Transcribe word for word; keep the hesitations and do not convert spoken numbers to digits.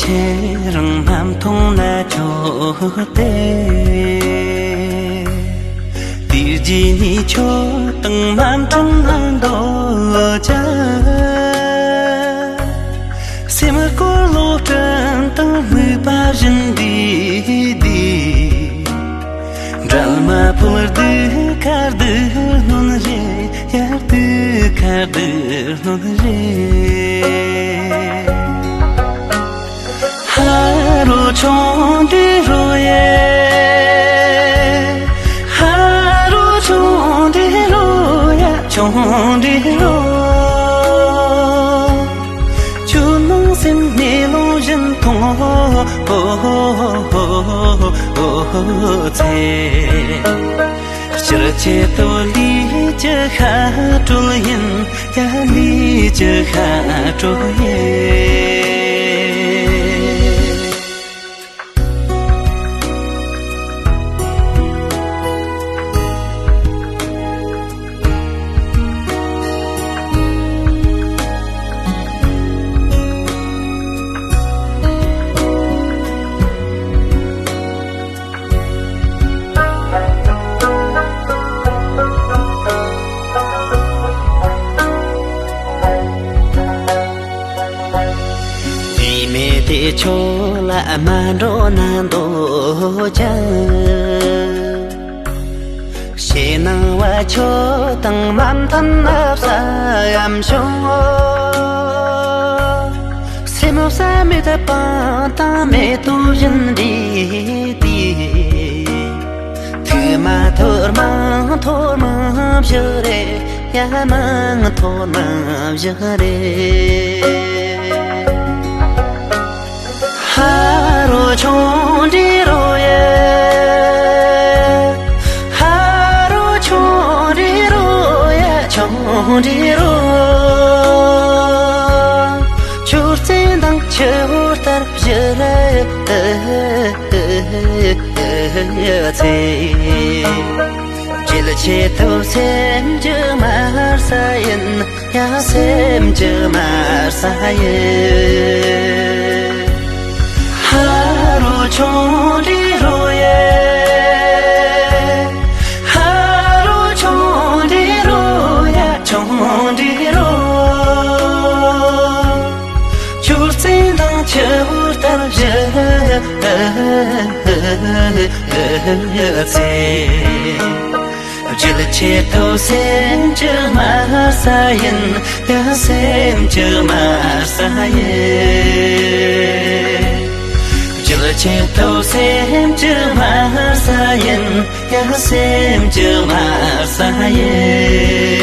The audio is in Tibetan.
ཁྱེད་རང་མ་མཐོང་ན་ཆོག་སྟེ། དེ་རྗེས་ནས་ཁྱོད་དང་མ་འཕྲད་ན་འདོད་ཀྱང་། སེམས་ཁོར་གློག་སྤྲིན་དང་དམིགས་པ་བཞིན་འདྲེས་ཏེ། འགྲིག་མ་ཕོད་སྡུག་ཁ་སྡུག་སྣོན་རེ། ཡར་སྡུག་ཁར་སྡུག་སྣོན་རེ། ཧ་རོ་ཆུང་འདྲེ་རོ་ཡེ། ཧ་རོ་ཆུང་འདྲེ་རོ་ཡ། ཆུང་འདྲེ་རོ། ཁྱོད་ནང་སེམས་མེ་ལོང་བཞིན་ཐོང་ཚེ། སྤྱིར་ཆེད་དུ་ལུས་ཀྱི་ཤ་དྲོད་ཡིན། ཡ་ལུས་ཀྱི་ཤ་དྲོད་ཡིན། དེ་མེད་དེ་ཁྱོད་ལ་མ་འགྲོ་ན་འདོད་ཀྱང་། ཞེད་སྣང་བ་ཁྱོད་དང་མ་མཐུན་ན་བསམ་བྱུང་། སེམས་བསམ་མེད་པང་དང་མེ་ཏོག་བཞིན་འདྲེས་ཏེ། ཐུགས་མ་ཐོར་མང་ཐོར་མང་བཞི་རེ། ཡ་མང་ཐོར་མང་བཞི་རེ། ཧ་རོ་ཆུང་འདྲེ་རོ་ཡ། ཧ་རོ་ཆུང་འདྲེ་རོ་ཡ། ཆུང་འདྲེ་རོ། ཆུ་རྩེ་དང་ཆུ་བོ་ལྟར་བཞུར་ཚེ། རྒྱུད་ཆེད་དུ་སེམས་ཀྱི་དམར་ས་ཡིན། ཡ་སེམས་ཀྱི་དམར་ས་ཡིན། ཧ་རོ་ཆུང་འདྲེ་རོ་ཡ། ཧ་རོ་ཆུང་འདྲེ་རོ་ཡ། ཆུང་འདྲེ་རོ། ཆུ་རྩེ་དང་ཆུ་བོ་ལྟར་བཞུར་ཚེ། རྒྱུད་ཆེད་དུ་སེམས་ཀྱི་དམར་ས་ཡིན། ཡ་སེམས་ཀྱི་དམར་ས་ཡིན། རྒྱུད་ཆེད་དུ་སེམས་ཀྱི་དམར་ས་ཡིན། ཡ་སེམས་ཀྱི་དམར་ས་ཡིན།